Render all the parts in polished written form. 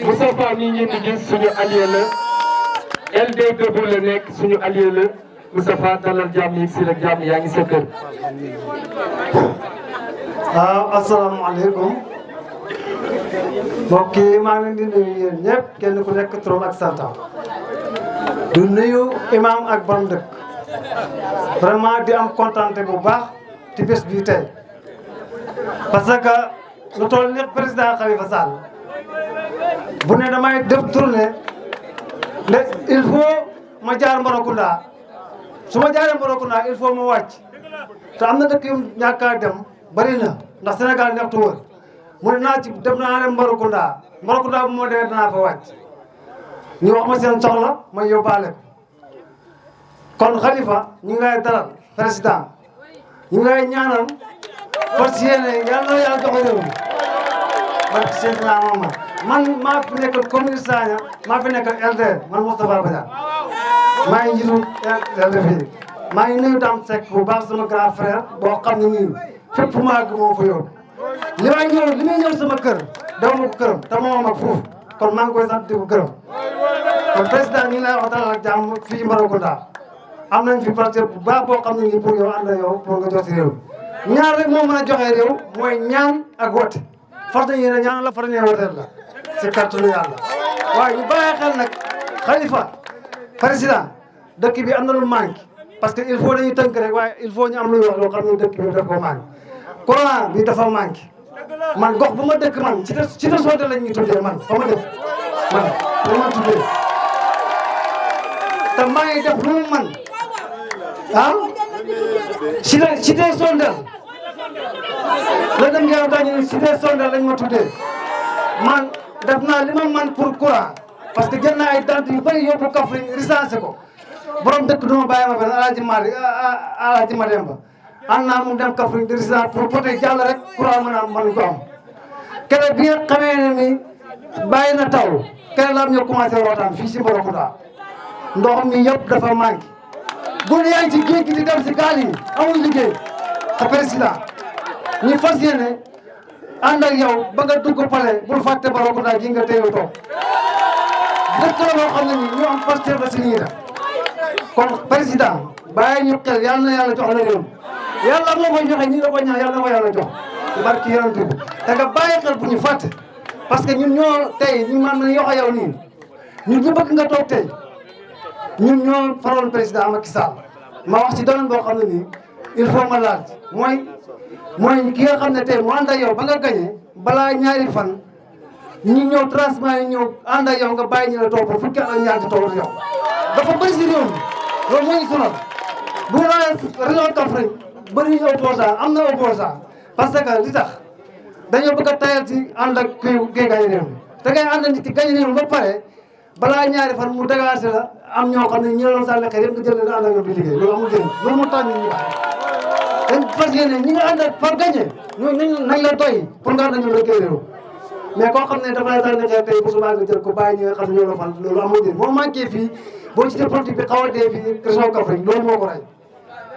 Moustapha mi ngeen di gis suñu allié la LD Debout la nekk suñu allié la Moustapha dalal jàmm yi si la jàmm yaa ngi sa kër. asalaamaaleykum mbokk yi maa ngi leen di nuyu yéen ñëpp kenn ku nekk turam ak santam du nuyu imam ak borom dëkk vraiment di am contenté bu baax ci bés bii tey parce que lu toll ni président Khalifa Sall bu ne damay def tournée ne il faut ma jaar Mbarakunda su ma jaaree Mbarakunda il faut ma wàcc te am na dëkk yu ñàkk a dem bari na ndax Sénégal neextu wër mu ne naa ci dem naa dem Mbarakunda Mbarakunda bu ma demee danaa fa wàcc ñu wax ma seen soxla ma yóbbaale ko kon Khalifa ñu ngi lay dalal président ñu ngi lay ñaanal fas yéene yàlla na yàlla joxe réew mi barke Seydina Muhammad man maa fi nekk commune Sagna maa fi nekk LD man Moustapha Badiane maa ngi njiitu LD fii maa ngi nuyu Dame Seck bu baax sama grand frère boo xam ne nii fépp maa ngi moo fa yóbbu li may ñëw sama kër dama ma ko këram te moo mag foofu kon maa ngi koy sant di ko gërëm kon président ñu ngi lay wax dalal ak jàmm fii Mbarakunda am nañ fi parti bu baax boo xam ne nii pour yow ànd yow pour nga joti réew ñaar rek moo mën a joxe réew mooy ñaan ak wote far nañ yéene ñaan la far nañ woteel la si kàttanu yàlla waaye ñu bàyyi xel nag Khalifa président dëkk bi am na lu manqué parce que il faut dañuy tënk rek waaye il faut ñu am lu ñu wax loo xam ne dëkk bi daf ko manqué courant bi dafa manqué man gox bu ma dëkk man ci te soote lañ ñuy tuddee man fa ma dëkk man fa ma tuddee te maa ngi def lu mu man ci te sondel la dem ngeen dañu ci te sondel lañ ma tuddee man def naa li ma man pour courant parce que jël naa ay dant yu bëri yóbbu Kaffrine recensé ko borom dëkk duma bàyyi ma fen Alaaji Mademba ànd naa mu dem Kaffrine di recensé pour poté jàll rek courant mën a mën ko am kere bi nga xamee ne ni bàyyi na taw kere la am ñoo commencé rootaan fii si Mbarakunda ndox mi yëpp dafa manqué gone yaa ngi ci géej gi di dem si gaal yi amul liggéey te président ñu fas yéene ànd ak yow ba nga dugg pale bul fàtte Mbarakunda gi nga téye toog dëkk la boo xam ne nii ñu am pasteur la si ñuy def kon président bàyyi ñu xel yàlla na yàlla jox la réew yàlla am na koy joxe ñi nga ko ñaan yàlla na ko yàlla jox barki yonent bi te nga bàyyi xel bu ñu fàtte parce que ñun ñoo tey ñu man na yox a yow nii ñun ñu bëgg nga toog tey ñun ñoo faroon président Macky Sall ma wax ci domaine boo xam ne nii il faut ma laaj mooy ki nga xam ne tey mu ànd ak yow ba nga gagné balaa ñaari fan ñi ñëw transement yi ñëw ànd ak yow nga bàyyi ñu la toog fukki at ak ñaar di toog yow dafa bëri si réew mi loolu moo ñu sonal bu rawee région Kaffrine bëri ñu opposant am na opposant parce que li tax dañoo bëgg a tayal ci ànd ak kii gañ réew mi te ngay ànd nit ki gañ réew mi ba pare balaa ñaari fan mu dégagé la am ñoo xam ne ñi la sànni xel yëpp nga jël leen ànd ak ñoom di liggéey loolu amul njëriñ loolu moo tax ñu ñu baax dañ fas yéene ñi nga ànd ak par gagné nañ la doy pour nga ànd ak ñoom liggéey réew mais koo xam ne dafa lay sànni xel tey bu subaa nga jël ko bàyyi ñi nga xam ne ñoo la fal loolu amul njëriñ moo manqué fii boo ci def politique bi xaw a dee fii région Kaffrine loolu moo ko rey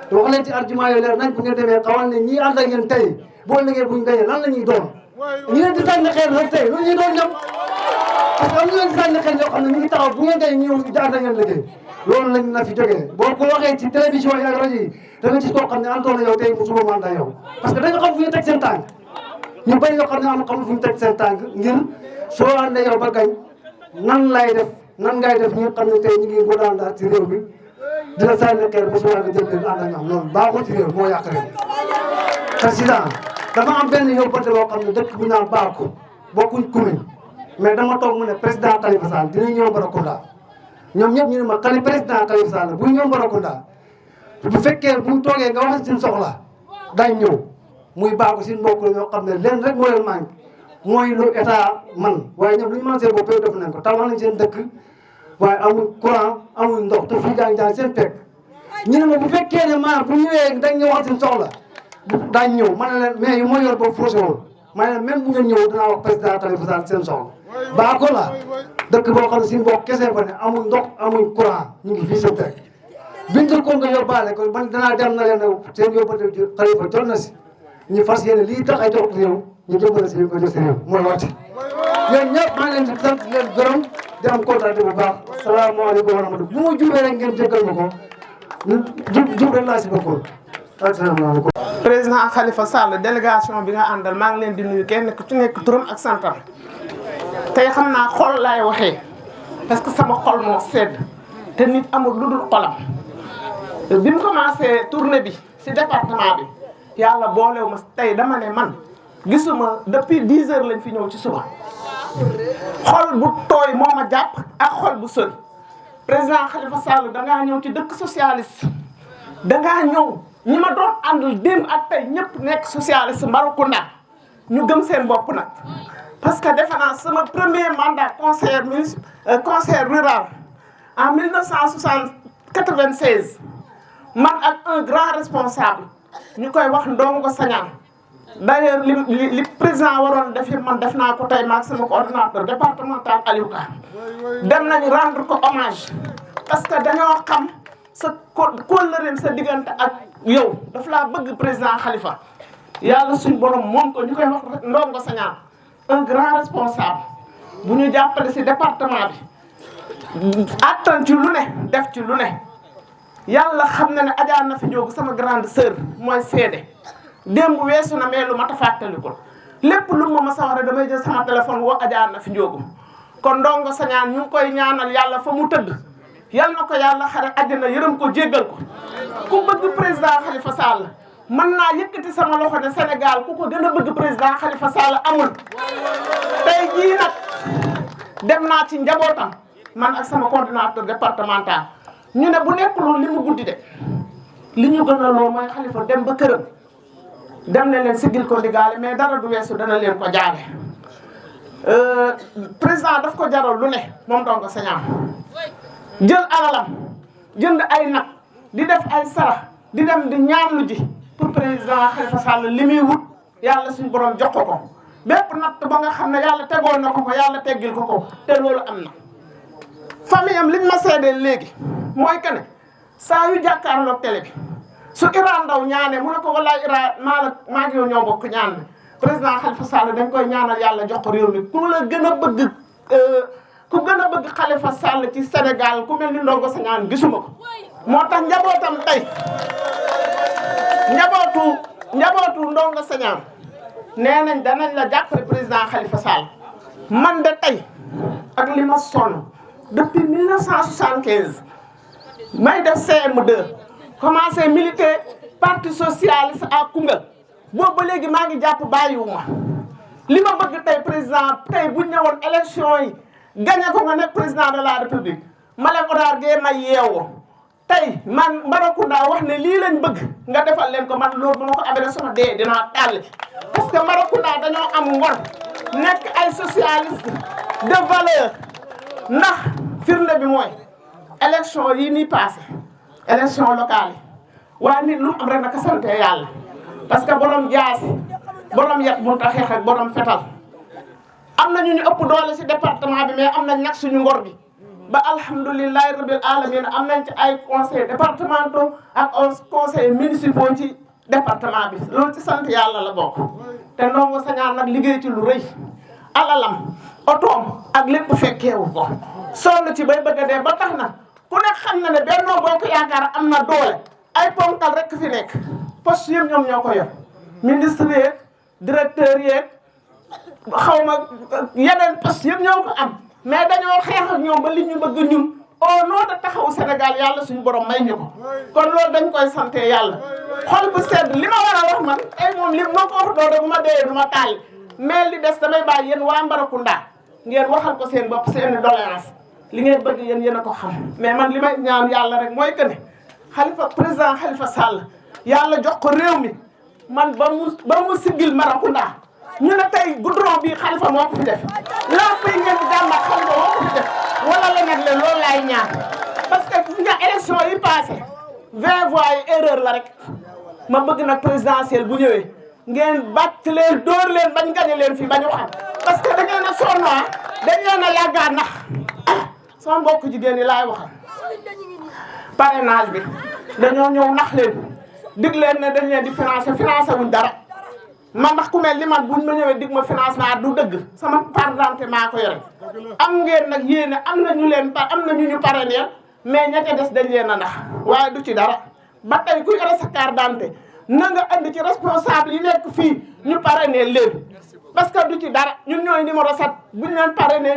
te wax leen ci argument yooyu leer nañ bu ngeen demee xawal ne ñii ànd ak yéen tey boo liggéey buñ gagné lan la ñuy doon ñi leen di sànni xel rek tey loolu ñuy doon ñoom parce que am ñu leen di sànni xel yoo xam ne ñu ngi taxaw bu ngeen gagné ñëw ànd ak yéen liggéey loolu lañ na fi jógee boo ko waxee ci télévision yi ak rajo yi da nga gis koo xam ne àndoon na yow tey mu suba mu ànd ak yow parce que dañu xam fu ñu teg seen tànk ñu bëri yoo xam ne am xam fu ñu teg seen tànk ngir soo ànd ak yow ba gañ nan lay def nan ngay def ñi nga xam ne tey ñu ngi bëgg a àndaat ci réew mi di la sànni xeer ba suba nga jël leen ànd ak ñoom loolu baaxul ci réew moo yàq réew président dama am benn yóbbante boo xam ne dëkk bu naan Baako bokkuñ commune mais dama toog mu ne président Khalifa Sall dina ñëw Mbarakunda ñoom ñëpp ñu ne ma président Khalifa Sall bu ñëw Mbarakunda bu fekkee bu ñu toogee nga wax seen soxla dañ ñëw muy Baako si mbokk la ñoo xam ne leen rek moo leen manqué mooy lu état man waaye ñoom lu ñu mën seen bopp def nañ ko tabax nañ seen dëkk waaye amul courant amul ndox te fii gaa ngi seen pekk ñu ne ma bu fekkee ne maa bu ñëwee dañ ñëw wax seen soxla daañ ñëw ma ne leen mais yu ma yor boobu faussé woon ma ne même bu ngeen ñëw dinaa wax président Khalifa Sall seen soxla Bakola dëkk boo xam ne suñu mbokk kese fa ne amul ndox amul courant ñu ngi fii sa teg biñ jëkkoon nga yóbbaale ko man danaa dem na leen seen yóbbante Khalifa jot na si ñu fas yéene lii tax ay jox réew ñu jëmbale si ko jox si réew mooy wàcc yéen ñëpp maa ngi leen di sant leen gërëm di am kontaan bu baax salaamaaleykum wa rahmatulah bu ma jubee rek ngeen jéggal ma ko jub rek laa si bëggoon asalaamaaleykum. président Khalifa Sall délégation bi nga àndal maa ngi leen di nuyu kenn ku ci nekk turam ak santam tey xam naa xol laay waxee parce que sama xol moo sedd te nit amul lu dul xolam bi mu commencé tournée bi si département bi yàlla boolewu ma tey dama ne man gisuma depuis 10 heures lañ fi ñëw ci suba xol bu tooy moo ma jàpp ak xol bu sël président Khalifa Sall dangaa ñëw ci dëkk socialiste dangaa ñëw ñi ma doon àndal démb ak tey ñëpp nekk socialiste Mbaroukunda ñu gëm seen bopp nag parce que defe naa sama premier mandat conseiller rural en 1996 man ak un grand responsable ñu koy wax Ndongo Sagnane d'ailleurs li président waroon def man def naa ko tey maag sama coordinateur départemental Aliou Ka dem nañu rendre ko hommage parce que dañoo xam sa kóllëreem sa diggante ak yow daf laa bëgg président Khalifa yàlla suñ borom moom ko ñu koy wax Ndongo Sagnane un grand responsable bu ñu jàppale si département bi attan ci lu ne def ci lu ne yàlla xam na ne Adja Nafi Ndiogou sama grande sœur mooy seede démb weesu na mais lu ma ta fàttalikul lépp lu ma mës a wax rek damay jël sama téléphone woo Adja Nafi Ndiogou kon Ndongo Sagnane ñu ngi koy ñaanal yàlla fa mu tëdd yal na ko yàlla xare àjjana yërëm ko jéggal ko ku bëgg président Khalifa Sall mën naa yëkkati sama loxo ne Sénégal ku ko gën a bëgg président Khalifa Sall amul tey jii nag dem naa ci njabootam man ak sama coordinateur départemental ñu ne bu nekkul li mu guddi de li ñu gën a loo mooy Khalifa dem ba këram dem na leen sigil ko ndigaale mais dara du weesu dana leen ko jaale président daf ko jaral lu ne moom Ndongo Sagnane jël alalam jënd ay nag di def ay sarax di dem di ñaanlu ji pour président Khalifa Sall li muy wut yàlla suñu borom jox ko ko bépp natt ba nga xam ne yàlla tegoon na ko ko yàlla teggil ko ko te loolu am na. famille am liñ ma seedeel léegi mooy que ne saa yu jàkkaarloog télé bi su Iran Ndaw ñaanee mu ne ko walaay Iran maa ngi yow ñoo bokk ñaan bi président Khalifa Sall dañ koy ñaanal yàlla jox ko réew mi ku la gën a bëgg. ku gën a bëgg Khalifa Sall ci Sénégal ku mel ni Ndongo Sagnane gisuma ko moo tax njabootam tey njabootu Ndongo Sagnane nee nañ danañ la jàppale président Khalifa Sall man de tey ak li ma sonn depuis 1975 may def CM2 commencé militer parti socialiste à Koungheul boobu ba léegi maa ngi jàpp bàyyiwuma li ma bëgg tey président tey bu ñëwoon élection yi gagné ko nga nekk président de la république Malem Hodar Gueye may yeewoo tey man Mbaroukunda wax ne lii lañ bëgg nga defal leen ko man loolu bu ma ko amee sama dee dinaa tàll parce que Mbaroukunda dañoo am ngor nekk ay socialiste de valeur ndax firnde bi mooy élection yi nii passé élection locale yi waaye nit lu am rek naka sante yàlla parce que borom jaasi borom yet bu ta xeex ak borom fetal am na ñu ëpp doole ci département bi mais am nañ nag suñu ngor gi ba alhamdulilahi rabbil alamin am nañ ci ay conseils départementaux ak conseils municipaux ci département bi loolu ci sant yàlla la bokk te Ndongo Sagnane nag liggéey ci lu rëy alalam otoom ak lépp fekkeewu ko sonn ci bay bëgg a dee ba tax na ku nekk xam na ne Benno Bokk Yaakaar am na doole ay ponkal rek fi nekk poste yëpp ñoom ñoo ko yor ministre yeeg directeur yeeg xaw ma yeneen poste yëpp ñoo ko am mais dañoo xeex ak ñoom ba li ñu bëgg ñun au nom de taxawu Sénégal yàlla suñu borom may ñu ko kon loolu dañ koy sante yàlla xol bu sedd li ma war a wax man ay moom li ma ko wax doo rek bu ma deewee du ma taal mais li des damay bàyyi yéen waa Mbaroukunda ngeen waxal ko seen bopp seen doléance li ngeen bëgg yéen a ko xam mais man li may ñaan yàlla rek mooy que ne président Khalifa Sall yàlla jox ko réew mi man ba mu siggil Mbaroukunda ñu ne tey goudron bi Khalifa moo ko fi def lamp yi ngeen di jàmbat Khalifa moo ko fi def wala la nag le loolu laay ñaan parce que nga élection yi passé 20 voix yi erreur la rek ma bëgg nag présidentielle bu ñëwee ngeen bàcc leen dóor leen bañ gañe leen fii bañu xam parce que da ngeen a sonn dañ leen a yàggaat nax sama mbokk jigéen yi laay waxal parrainage bi dañoo ñëw nax leen dig leen ne dañ leen di financé wuñ dara man ndax ku mel ni man buñ ma ñëwee dig ma financement du dëgg sama carte d'identité maa ko yore am ngeen nag yéene am na ñu parrainé mais ña ca des dañ leen a nax waaye du ci dara ba tey ku yore sa carte d'identité na nga andi ci responsable yi nekk fii ñu parrainé leen parce que du ci dara ñun ñooy numéro 7 buñ leen parrainé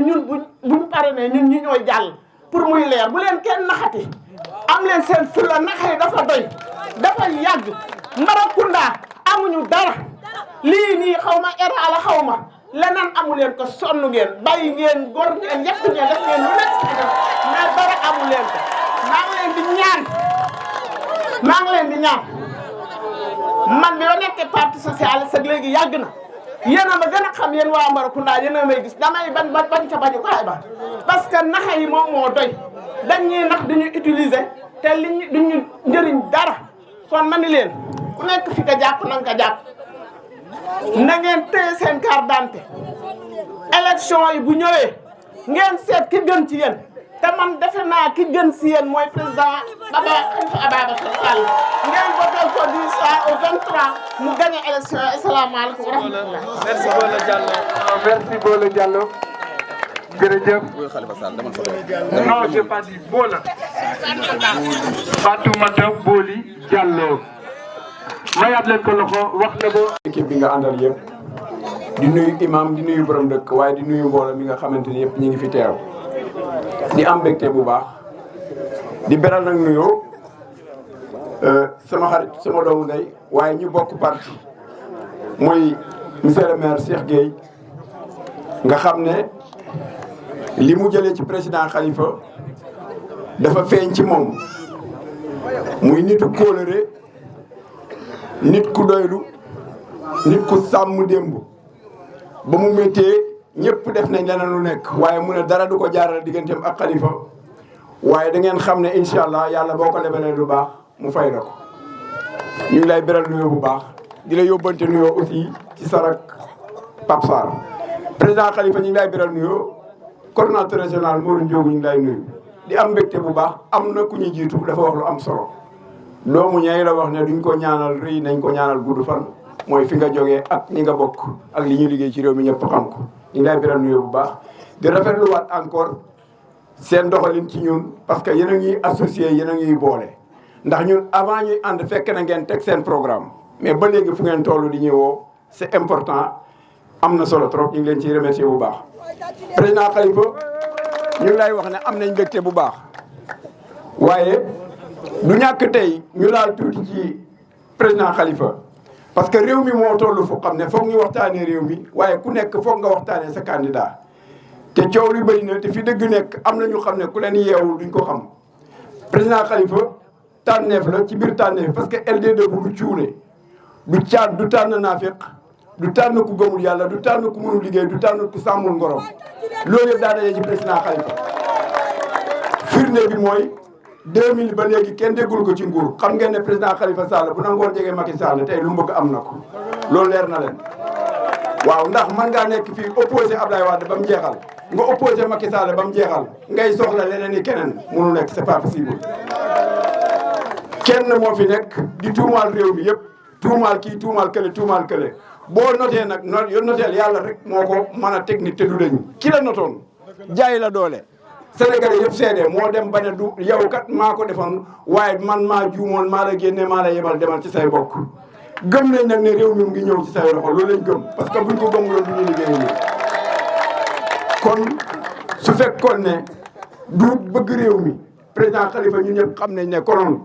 buñ parrainé ñun ñi ñooy jàll pour muy leer bu leen kenn naxati am leen seen fulla naxee dafa doy dafa yàgg Mbarakunda amuñu dara lii nii xaw ma era la xaw ma leneen amu leen ko sonn ngeen bàyyi ngeen góor ngeen yekk ngeen def ngeen lu nekk si mais dara amu leen ko maa ngi leen di ñaan man bi ma nekkee parti socialiste ak léegi yàgg na yéen a ma gën a xam yéen waa Mbarakunda yéen a may gis damay bañ ca bañu kaay ba parce que naxa yi moom moo doy dañuy nax duñu utiliser te liñ duñu njëriñ dara kon ma ni leen ku nekk fi ka jàpp na nga ko jàpp na ngeen téye seen carte d'identité élection yi bu ñëwee ngeen seet ki gën ci yéen te man defe naa ki gën ci yéen mooy président Khalifa Ababacar Sall ngeen voté ko du 1 au 23 mu gagné élection yi asalaamaaleykum wa rahmatulah. merci Bola Diallo. merci Bola Diallo. jërëjëf. non j'ai pas dit Bola. Fatoumata Boli Diallo. mayaat leen ko loxo wax na ko. équipe bi nga àndal yëpp di nuyu imam di nuyu borom dëkk waaye di nuyu mbooloo mi nga xamante ni yëpp ñu ngi fi teew di am mbégte bu baax di beral nag nuyoo sama xarit sama doomu ndey waaye ñu bokk parti muy monsieur le maire Cheikh Gueye nga xam ne li mu jëlee ci président Khalifa dafa feeñ ci moom muy nitu kóolëre nit ku doylu nit ku sàmm démb ba mu méttee ñëpp def nañ leneen lu nekk waaye mu ne dara du ko jaarale digganteem ak Khalifa waaye da ngeen xam ne incha allah yàlla boo ko lebalee lu baax mu fay la ko. ñu ngi lay beral nuyoo bu baax di la yóbbante nuyoo aussi ci sarak Pape Sarr président Khalifa ñu ngi lay beral nuyoo coordonnateur régional Modou Ndiogou ñu ngi lay nuyu. di am mbégte bu baax am na ku ñu jiitu dafa wax lu am solo doomu ñay la wax ne duñ ko ñaanal rëy nañ ko ñaanal gudd fan mooy fi nga jógee ak ñi nga bokk ak li ñuy liggéey ci réew mi ñëpp xam ko. ñu ngi lay beral nuyoo bu baax di rafetluwaat encore seen doxalin ci ñun parce que yéen a ngi associé yéen a ngi boole ndax ñun avant ñuy ànd fekk na ngeen teg seen programme mais ba léegi fu ngeen toll di ñuy woo c'est important am na solo trop ñu ngi leen ciy remercier bu baax. président Khalifa ñu ngi lay wax ne am nañ mbégte bu baax waaye du ñàkk tey ñu laal tuuti ci président Khalifa parce que réew mi moo toll fu xam ne foog ñu waxtaanee réew mi waaye ku nekk foog nga waxtaanee sa candidat te coow li bëri na te fi dëgg nekk am na ñu xam ne ku leen yeewul duñ ko xam président Khalifa tànneef la ci biir tànneef parce que LD2 bu du cuune du caat du tànn naafeq du tànn ku gëmul yàlla du tànn ku mënul liggéey du tànn ku sàmmul ngorom loolu yëpp daa dajee ci président Khalifa firnde bi mooy 2000 ba léegi kenn déggul ko ci nguur xam ngeen ne président Khalifa Sall bu nangoon jege Macky Sall tey lu mu bëgg am na ko loolu leer na leen waaw ndax man ngaa nekk fii opposé Abdoulaye Wade ba mu jeexal nga opposé Macky Sall ba mu jeexal ngay soxla leneen ni keneen mënu nekk c'est pas possible kenn moo fi nekk di tuumaal réew mi yëpp tuumaal kii tuumaal kële boo notee nag noteel yàlla rek moo ko mën a technique te du dañu ki la notoon jaay la doole Sénégalais yëpp seede moo dem ba ne du yow kat maa ko defoon waaye man maa juumoon maa la génne maa la yebal demal ci say bokk gëm nañ nag ne réew mi mu ngi ñëw ci say loxo loolu lañ gëm parce que buñ ko gëmuloon du ñu liggéey nii kon su fekkoon ne du bëgg réew mi président Khalifa ñun ñëpp xam nañ ne konoon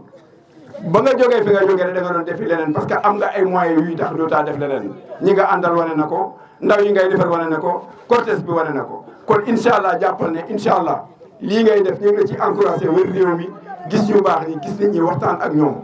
ba nga jógee fi nga jógee rek da nga doon defi leneen parce que am nga ay moyens yuy tax dootaa def leneen ñi nga àndal wane na ko ndaw yi ngay defar wane na ko cortège bi wane na ko kon incha allah jàppal ne incha allah lii ngay def ñu ngi la ci encouragé wër réew mi gis ñu baax ni gis nit ñi waxtaan ak ñoom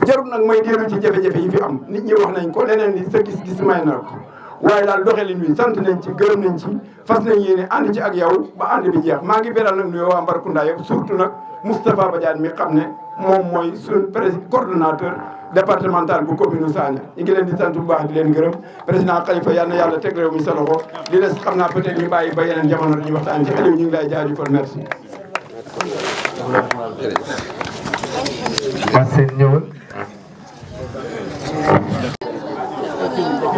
jarul nag may dellu ci jafe-jafe yi fi am nit ñi wax nañ ko leneen li sa gis-gis may na ko waaye daal doxalin wi sant nañ ci gërëm nañ ci fas nañ yéene ànd ci ak yow ba ànd bi jeex maa ngi beral nag nuyoo waa Mbarakunda yëpp surtout nag Moustapha Badiane mi xam ne moom mooy suñu coordonnateur départemental bu commune Sagna ñu ngi leen di sant bu baax di leen gërëm président Khalifa yal na yàlla teg réew mi sa loxo li des xam naa peut-être ñu bàyyi ba yeneen jamono dañuy waxtaan ci xale ñu ngi lay jaajëfal merci.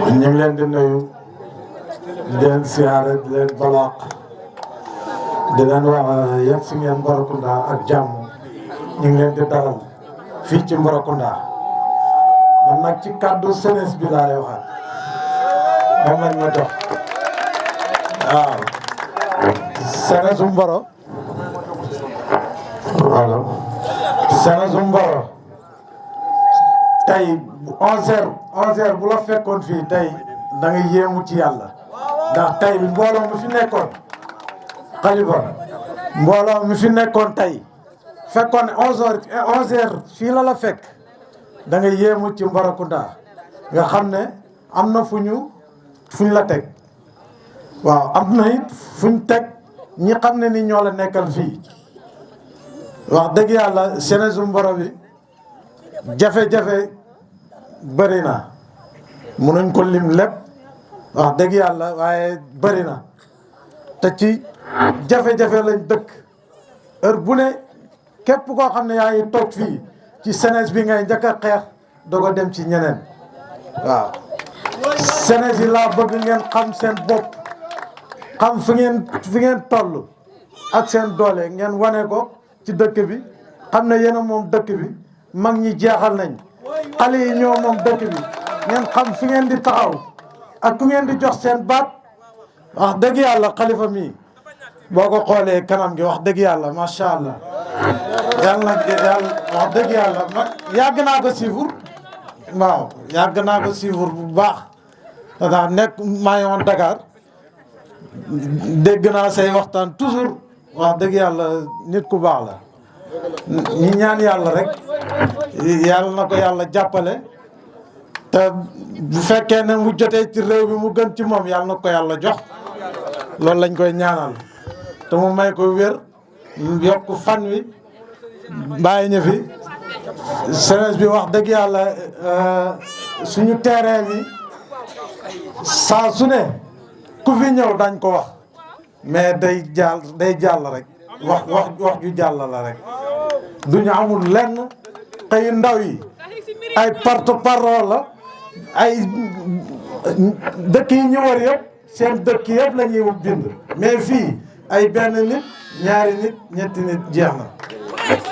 ñu ngi leen di nuyu di leen siyaare di leen balaax di leen wax yegg si ngeen Mbarakunda ak jàmm ñu ngi leen di dalal fii ci Mbarakunda man nag ci kàddu jeunesse bi laa lay waxaat moom lañ ma jox waaw jeunesse u Mboro voilà jeunesse u Mboro tey 11h bu la fekkoon fii tey da nga yéemu ci yàlla ndax tey mbooloo mi fi nekkoon Khalifa mbooloo mi fi nekkoon tey fekkoon ne 11h fii la fekk da nga yéemu ci Mbarakunda nga xam ne am na fuñ la teg waaw am na it fuñ teg ñi xam ne ni ñoo la nekkal fii wax dëgg yàlla jeunesse Mboro bi jafe-jafe bëri na mënuñ ko lim lépp wax dëgg yàlla waaye bëri na te ci jafe-jafe lañ dëkk heure bu ne képp koo xam ne yaa ngi toog fii ci jeunesse bi ngay njëkk a xeex doog a dem ci ñeneen waaw jeunesse yi laa bëgg ngeen xam seen bopp xam fi ngeen toll ak seen doole ngeen wane ko ci dëkk bi xam ne yéen a moom dëkk bi mag ñi jeexal nañ xale yi ñoo moom dëkk bi ngeen xam fi ngeen di taxaw ak ku ngeen di jox seen baat wax dëgg yàlla Khalifa mi boo ko xoolee kanam gi wax dëgg yàlla macha allah yàlla wax dëgg yàlla yàgg naa ko suivre waaw yàgg naa ko suivre bu baax ndax nekk maa ngi woon Dakar dégg naa say waxtaan toujours wax dëgg yàlla nit ku baax la ñi ñaan yàlla rek yàlla na ko yàlla jàppale te bu fekkee ne mu jotee ci réew mi mu gën ci moom yàlla na ko yàlla jox loolu lañ koy ñaanal te mu may ko wér yokk fan wi bàyyi ñu fi jeunesse bi wax dëgg yàlla suñu terrain bi saa su ne ku fi ñëw dañ ko wax mais day jàll rek wax ju jàll la rek duñu amul lenn xëy ndaw yi ay porte-parole la ay dëkk yi ñu war yëpp seen dëkk yëpp la ñuy bind mais fii ay benn nit ñaari nit ñetti nit jeex na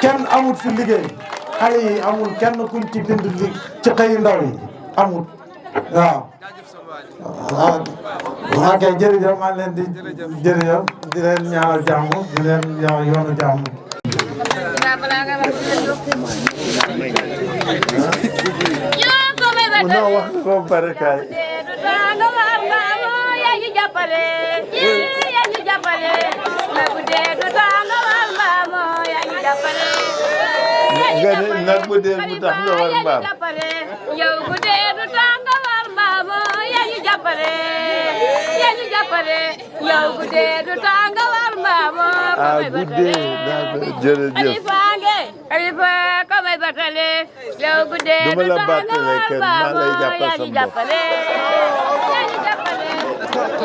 kenn amul fi liggéey xale yi amul kenn kuñ ci bind li ci xëy ndaw yi amul waaw waaw kay jërëjëf maa ngi leen di jërëjëf di leen ñaanal jàmm di leen yoonu jàmm non wax ko bare kay nag bu dee bu tax nga war mbaam yow bu dee du tax nga war mbaam yaa ñu jàppale yow bu dee du tax nga war mbaam guddee jërëjëf Khalifa ko may batale yow bu dee du tax nga war mbaam yaa ñu jàppale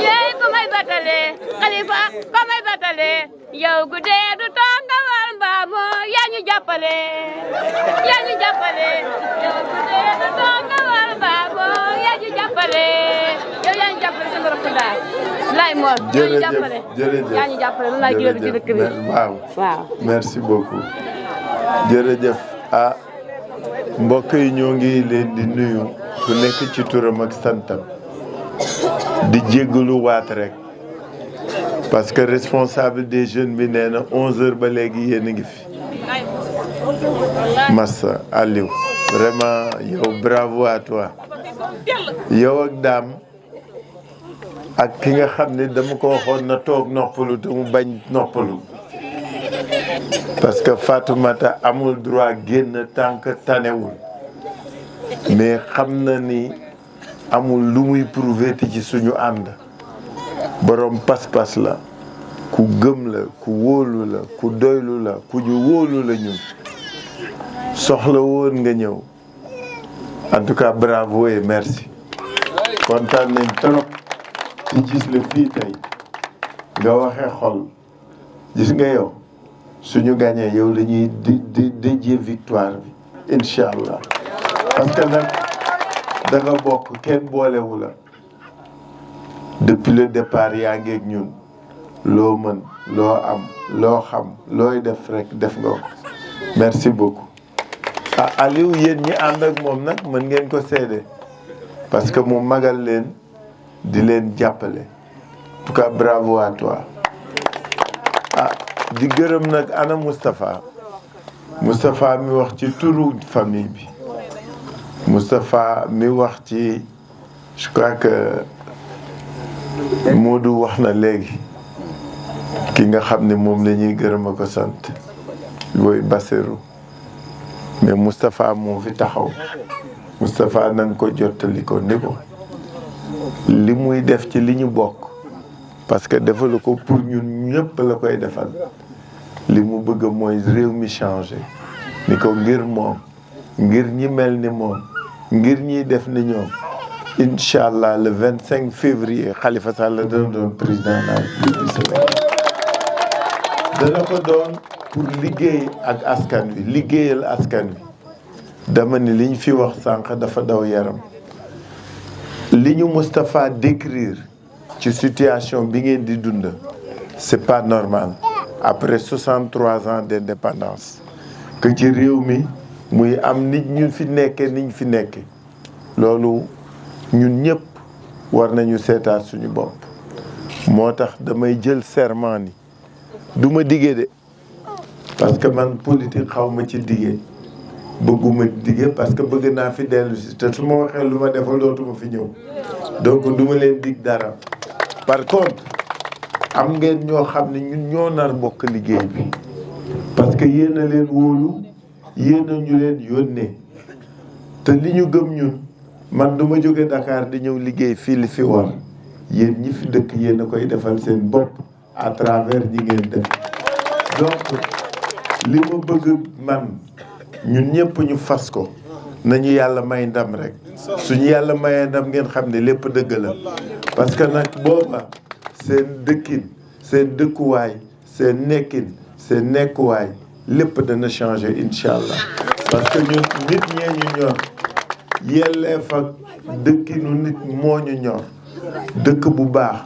yéy ko may batale Khalifa ko may batale yow bu dee du tax nga war mbaam yaa ñu jàppale yow bu dee du tax nga war mbaam yaa ñu jàppale yow yaa ñu jàppale ci Mbarakunda lay mool jërëjëf yaa ñu jàppale lu lay gërëm ci dëkk bi waaw merci beaucoup jërëjëf ah mbokk yi ñoo ngi leen di nuyu ku nekk ci turam ak santam di jéggalu waat rek parce que responsable des jeunes bi nee na 11h ba léegi yéen a ngi fi Massa Aliou vraiment yow bravo à toi yow ak Dame ak ki nga xam ne dama ko waxoon na toog noppalu te mu bañ noppalu parce que Fatoumata amul droit génn tant que tanewul mais xam na ni amul lu muy prouver ti ci suñu ànd borom pas-pas la ku gëm la ku wóolu la ku doylu la ku ñu wóolu la ñun soxla woon nga ñëw en tout cas bravo et merci kontaan nañ trop ci gis la fii tey nga waxee xol gis nga yow suñu gagné yow la ñuy déjee victoire bi incha allah parce que nag da nga bokk kenn boolewu la depuis le départ yaa ngi ak ñun loo mën loo am loo xam looy def rek def nga ko merci beaucoup. Aliou yéen ñi ànd ak moom nag mën ngeen ko seede parce que mu magal leen di leen jàppale en tout cas bravo à toi. di gërëm nag ana Moustapha mi wax ci turu famille bi Moustapha mi wax ci je crois que Modou wax na léegi ki nga xam ne moom la ñuy gërëm a ko sant booy Bassirou mais Moustapha moo fi taxaw Moustapha na nga ko jottali ko ni ko li muy def ci li ñu bokk parce que defalu ko pour ñun ñëpp la koy defal li mu bëgg mooy réew mi changé ni ko ngir moom ngir ñi mel ni moom ngir ñiy def ni ñoom incha allah le 25 février Khalifa Sall dana doon président de la République du Sénégal dana ko doon pour liggéey ak askan wi liggéeyal askan wi dama ni liñ fi wax sànq dafa daw yaram li ñu Moustapha décrire ci situation bi ngeen di dund c'est pas normal après 63 ans d'indépendance que ci réew mi muy am nit ñu fi nekke niñ fi nekke loolu ñun ñëpp war nañu seetaat suñu bopp moo tax damay jël serment ni du ma diggee de parce que man politique xaw ma ci diggee bëgguma diggee parce que bëgg naa fi dellu si te su ma waxee lu ma defal dootuma fi ñëw donc du ma leen dig dara par contre am ngeen ñoo xam ne ñun ñoo nar bokk liggéey bi parce que yéen a leen wóolu yéen a ñu leen yónnee te li ñu gëm ñun man du ma jóge Dakar di ñëw liggéey fii li fi war yéen ñi fi dëkk yéen a koy defal seen bopp à travers ñi ngeen def donc li ma bëgg man ñun ñëpp ñu fas ko nañu yàlla may ndam rek suñu yàlla mayee ndam ngeen xam ne lépp dëgg la parce que nag booba seen dëkkin seen dëkkuwaay seen nekkin seen nekkuwaay lépp dana changer incha allah parce que ñun nit ñee ñu ñor yelleef ak dëkkinu nit moo ñu ñor dëkk bu baax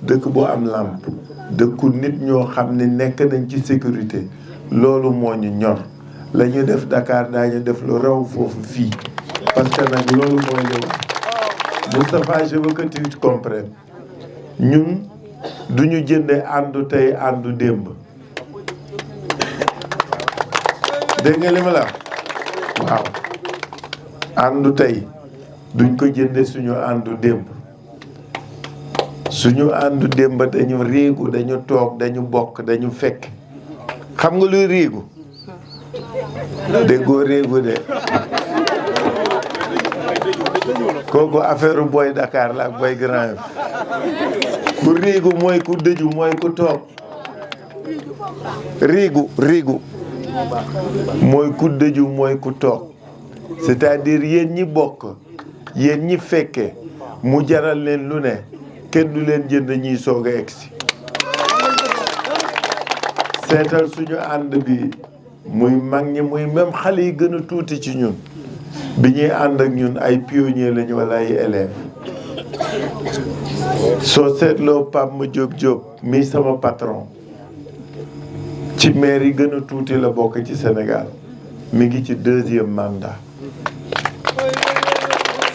dëkk bu am làmp dëkku nit ñoo xam ne nekk nañ ci sécurité loolu moo ñu ñor la ñu def Dakar daañu def lu raw foofu fii parce que nag loolu mooy li wax Moustapha je veux que tu comprennes ñun du ñu jënde àndu tey àndu démb dégg nga li ma la waaw àndu tey duñ ko jënde suñu àndu démb suñu àndu démb dañu réegu dañu toog dañu bokk dañu fekk xam nga luy réegu déggoo réegu de kooku affaire boy Dakar la ak boy Grand Yoff ku réegu mooy ku dëju mooy ku toog réegu mooy ku dëju mooy ku toog c'est-à-dire yéen ñi bokk yéen ñi fekke mu jaral leen lu ne kenn du leen jënd ñiy soog a egsi seetal suñu ànd bi muy mag ñi muy même xale yi gën a tuuti ci ñun bi ñuy ànd ak ñun ay pionniers lañu wala ay élèves soo seetloo Pape Madiop mii sama patron ci maire yi gën a tuuti la bokk ci Sénégal mi ngi ci 2e mandat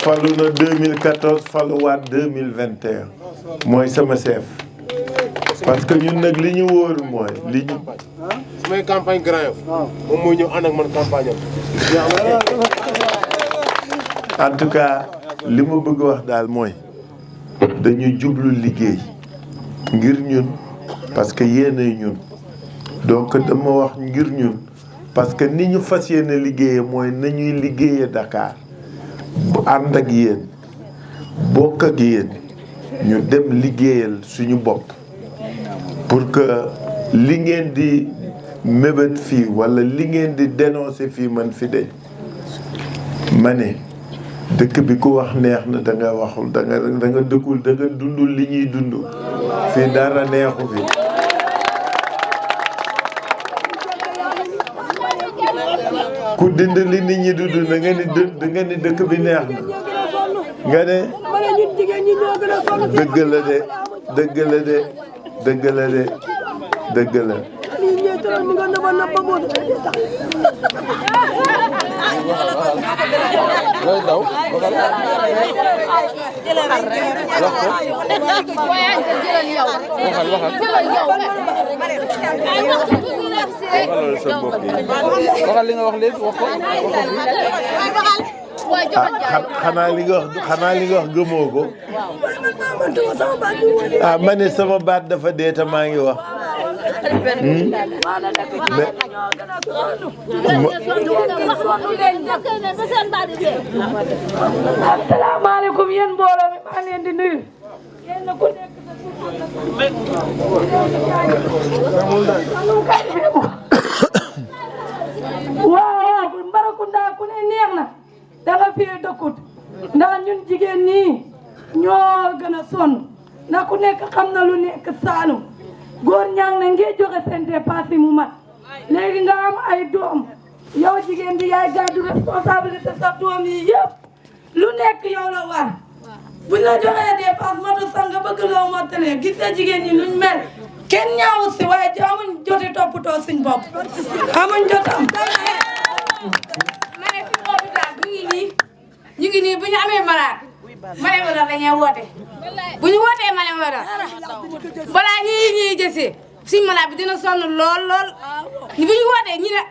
falu na 2014 faluwaat 2021 mooy sama chef parce que ñun nag li ñu wóor mooy li ñu. su may campagne Grand Yoff moom mooy ñëw ànd ak man campagne am. en tout cas li ma bëgg wax daal mooy dañu jublu liggéey ngir ñun parce que yéenay ñun donc dama wax ngir ñun parce que ni ñu fas yéene liggéeye mooy nañuy liggéeye Dakar bu ànd ak yéen bokk ak yéen ñu dem liggéeyal suñu bopp pour que li ngeen di mébét fii walla li ngeen di dénoncer fii man fi deñ ma ne dëkk bi ku wax neex na da nga waxul da nga dëkkul da nga dundul li ñuy dund fii dara neexu fi ku dind li nit ñi dund da nga ni dëkk bi neex na nga ne dëgg la de dëgg la de dëgg la de dëgg la waxal li nga wax léegi wax ko xanaa li nga wax gëmoo ko ma ne sama baat dafa dee te maa ngi wax asalaamaaleykum yéen mbooloo mi maa leen di nuyu yéen ku waaw Mbarakunda ku ne neex na danga fee dëkkut ndax ñun jigéen ñi ñoo gën a sonn ndax ku nekk xam na lu nekk Saalum góor ñaa ngi ngeen joxe seen dépense mu mat léegi nga am ay doom yow jigéen bi yaay gàddu responsabilité sa doom yi yëpp lu nekk yow la war buñ la joxee dépense matu sax nga bëgg loo mottalee gis nga jigéen ñi nuñ mel kenn ñaawut si waaye amuñ joti toppatoo suñ bopp amuñ jotam ma ne fi hôpital ñu ngi nii bu ñu amee malade Malem Hodar dañuy woote bu ñu wootee Malem Hodar balaa ñuy jësee suñu malade bi dina sonn lool bu ñu wootee ñu ne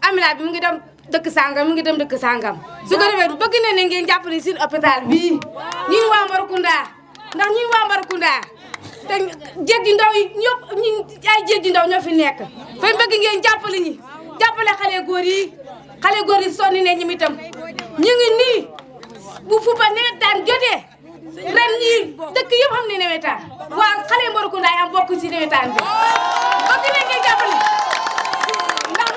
ambulance bi mu ngi dem dëkk sangam mu ngi dem dëkk sangam su ko defee bëgg na ne ngeen jàppale suñu hôpital bii ñun waa Mbarakunda ndax ñun waa Mbarakunda te jéeg yu ndaw yi ñëpp ñun ay jéeg yu ndaw ñoo fi nekk fay bëgg ngeen jàppale ñi jàppale xale góor yi sonni ne ñi itam ñu ngi nii bu fuba nawetaan jotee ren ñii dëkk yëpp xam ne nawetaan waa xale Mbarakunda yi am bokk ci nawetaan bi bëgg na ngeen jàppale ndax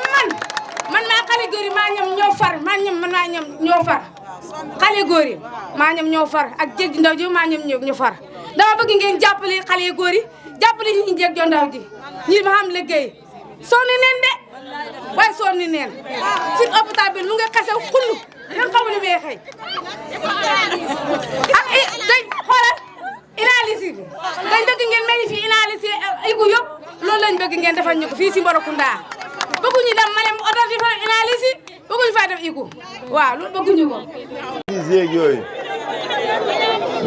man maa xale góor yi maa ñoom ñoo far maa ñoom ñoo far xale góor yi maa ñoom ñoo far ak jéeg ju ndaw ji maa ñoom ñoo far dama bëgg ngeen jàppale xale góor yi jàppale ñi jéeg ju ndaw ji ñi ma xam liggéey sonni neen de waaye sonni neen si hôpital bi lu nga xasew xullu yan xamu ni may xëy ak dañ xoolal analyse bi dañ bëgg ngeen mel ni fii analyse igu yëpp loolu lañ bëgg ngeen defal ñu ko fii si Mbarakunda bëgguñu dem Malem Hodar di fa analyse bëgguñu faa def igu waaw loolu bëgguñu ko yooyu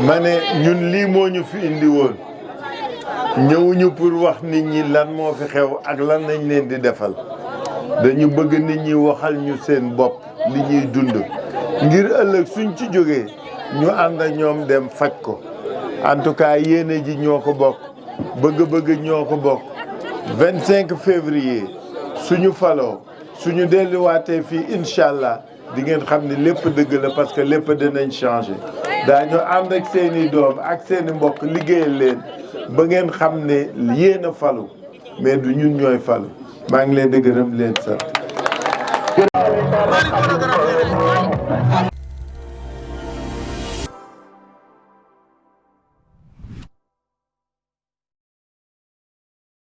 ma ne ñun lii moo ñu fi indi woon ñëwuñu pour wax nit ñi lan moo fi xew ak lan lañ leen di defal dañu bëgg nit ñi waxal ñu seen bopp li ñuy dund ngir ëllëg suñ ci jógee ñu ànd ak ñoom dem faj ko en tout cas yéene ji ñoo ko bokk bëgg-bëgg ñoo ko bokk 25 février suñu faloo suñu delluwaatee fii incha allah di ngeen xam ne lépp dëgg la parce que lépp dinañ changé daañu ànd ak seeni doom ak seeni mbokk liggéeyal leen ba ngeen xam ne yéen a falu mais du ñun ñooy falu maa ngi leen di gërëm leen sant